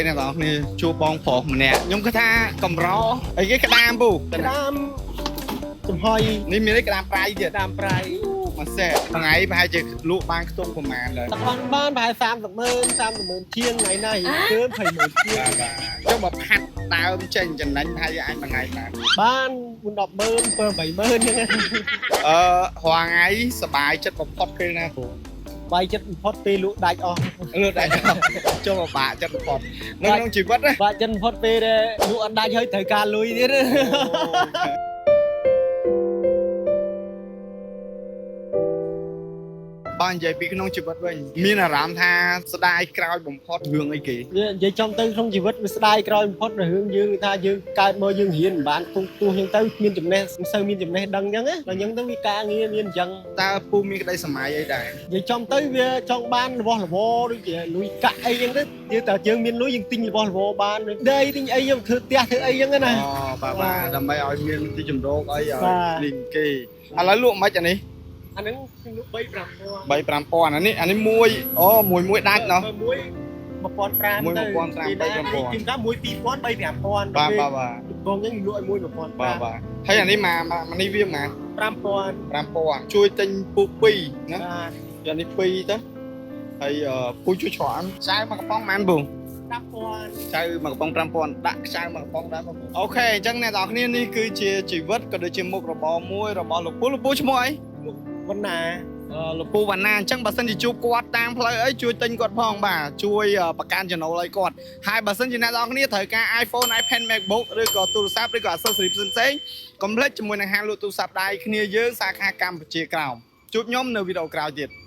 អ្នកទាំងអស់គ្នាជួបបងប្រុសម្នាក់ខ្ញុំគិតថាកម្រអីគេក្តាមពូ ក្តាមចំហុយ នេះមានអីក្តាមប្រៃទៀត ក្តាមប្រៃ មួយសេតថ្ងៃប្រហែលជាលក់បានខ្ទង់ប្រហែលដែរ តបានបានប្រហែល30ម៉ឺន30ម៉ឺនជាងថ្ងៃនេះគឺ20ម៉ឺនជាង បាទបាទចុះបើផាត់ដើមចេញចំណេញប្រហែលជាអាចមួយថ្ងៃបាន បាន10ម៉ឺន7 8ម៉ឺនហ្នឹង អឺរាល់ថ្ងៃសប្បាយចិត្តបំផុតពេលណាពូ បាយចិត្តបំផុតពេលលក់ដាច់អស់ លក់ដាច់ចុះពិបាកចិត្តបំផុតនៅក្នុងជីវិតណា បាក់ចិត្តបំផុតពេលដែលលក់អត់ដាច់ហើយត្រូវការលុយទៀត បើនិយាយពីក្នុងជីវិតវិញមានអារម្មណ៍ថាស្ដាយក្រោយបំផុតរឿងអីគេ និយាយចំទៅក្នុងជីវិតវាស្ដាយក្រោយបំផុតរឿងយើងថាយើងកើតមកយើងរៀនមិនបានខ្ពង់ខ្ពស់អញ្ចឹងទៅមានចំណេះមិនសូវមានចំណេះដឹងអញ្ចឹងណាដល់អញ្ចឹងទៅវាការងារមានអញ្ចឹង តើពូមានក្តីសម័យអីដែរ និយាយចំទៅវាចង់បានរបស់របរដូចជាលុយកាក់អីចឹងទៅយើងតែយើងមានលុយយើងទិញរបស់របរបានដីទិញអីយើងធ្វើផ្ទះធ្វើអីចឹងណា អូបាទបាទដើម្បីឲ្យមានទីជម្រកអីឲ្យ បាទ លីងគេឥឡូវលក់មិនអានេះ អាហ្នឹងខ្ញុំលក់3 5000 3 5000អានេះអានេះមួយអូមួយមួយដាច់ណោះ មួយ1500 មួយ1500 3 5000 ជាងកាមួយ2000 3 5000 បាទបាទបាទ កងយើងលក់ឲ្យមួយ1500 បាទបាទហើយអានេះមកមកនេះវាមក 5000 5000ជួយទិញពូ2ណា បាទ យកនេះ2ទៅហើយពូជួយច្រើនខ្ចៅមកកំប៉ុងប៉ុន្មានពូ 10,000 ខ្ចៅមកកំប៉ុង5000ដាក់ខ្ចៅមកកំប៉ុងដែរបង OK អញ្ចឹងអ្នកទាំងអស់គ្នានេះគឺជាជីវិតក៏ដូចជាមុខរបរមួយរបស់លោកពូលោកពូឈ្មោះអី វណ្ណា លោកពូវណ្ណាអញ្ចឹងបើសិនជាជួបគាត់តាមផ្លូវអីជួយទិញគាត់ផងបាទជួយបង្កើនចំណូលឲ្យគាត់ហើយបើសិនជាអ្នកទាំងអស់គ្នាត្រូវការ iPhone iPad MacBook ឬក៏ទូរស័ព្ទឬក៏ accessory ផ្សេងៗកុំភ្លេចជាមួយនឹងហាងលក់ទូរស័ព្ទដៃគ្នាយើងសាខាកម្ពុជាក្រោមជួបខ្ញុំនៅវីដេអូក្រោយទៀត។